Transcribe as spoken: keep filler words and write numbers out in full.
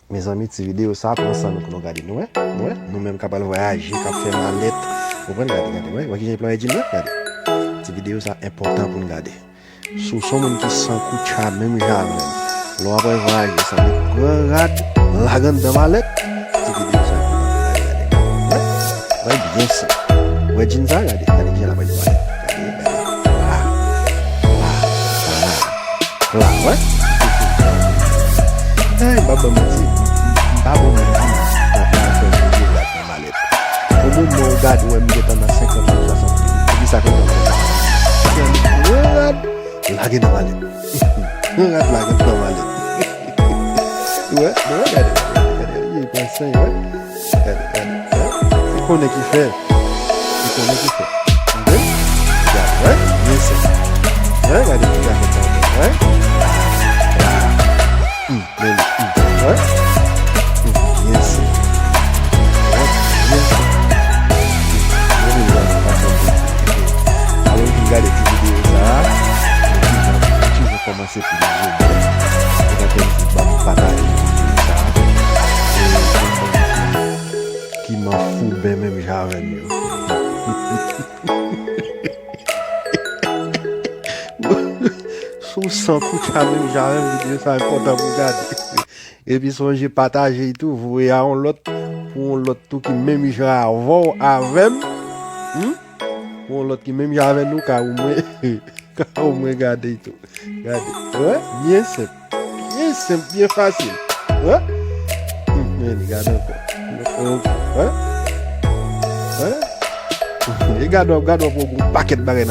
Mezanmi, ti videyo sa, pran san nou pou nou gade, nou wè, nou wè, nou menm k ap al vwayaje, k ap fè malèt, ou konprann, gade, gade, wè, wè kijan li pran Edjin nan, gade. Ti videyo sa enpòtan pou n gade. Si w se yon moun ki san koutcha menm jan avè m, lè w ap al vwayaje, sa vle pran rad, lage anndan malèt, ti videyo sa enpòtan pou n gade, gade. Wè, wè, byen senp. Wè Edjin sa, gade, gade kijan l ap al vwayaje. Gade, gade. La, la, la. La, wè. Hey, m pa ban manti. M pa bon moun ki nan plasaj mete rad nan malèt. Yon moun mwen ou gade wè m gentan nan senkant mil, swasant mil. Poukisa kontan konsa? Pran rad, lage nan malèt. Pran rad, lage nan malèt. Wè, wè, gade, gade, gade, li pran san, wè. Gade, gade, wè. Li konnen ki fè. Li konnen ki fè. Tande? Gade, wè, byen senp. Wè, gade ki zafè sa, wè. Hmm, men, hmm, wè. Hmm, byen senp. Wè, byen senp. Mwen menm jan nan fason de. Alò, nou fin gade ti videyo sa a. Nou toujou, nou toujou kòmanse pou nou jodi. Ou pa tande ban m pataje videyo sa a. E, ki manfouben menm jan avè m yo. Si w san koutcha menm jan avè m, videyo sa enpòtan pou w gade. Epi sonje pataje l tou, voye a yon lòt, pou yon lòt tou ki menm jan avè w, avè m. Hmm? Pou yon lòt ki menm jan avè nou, ka omwen, ka omwen gade l tou. Gade. Wè? Byen senp. Byen senp, byen fasil. Wè? Hmm, men, gade ankò. Wè? Wè? E gade w ap, gade w ap wè yon pakèt bagay.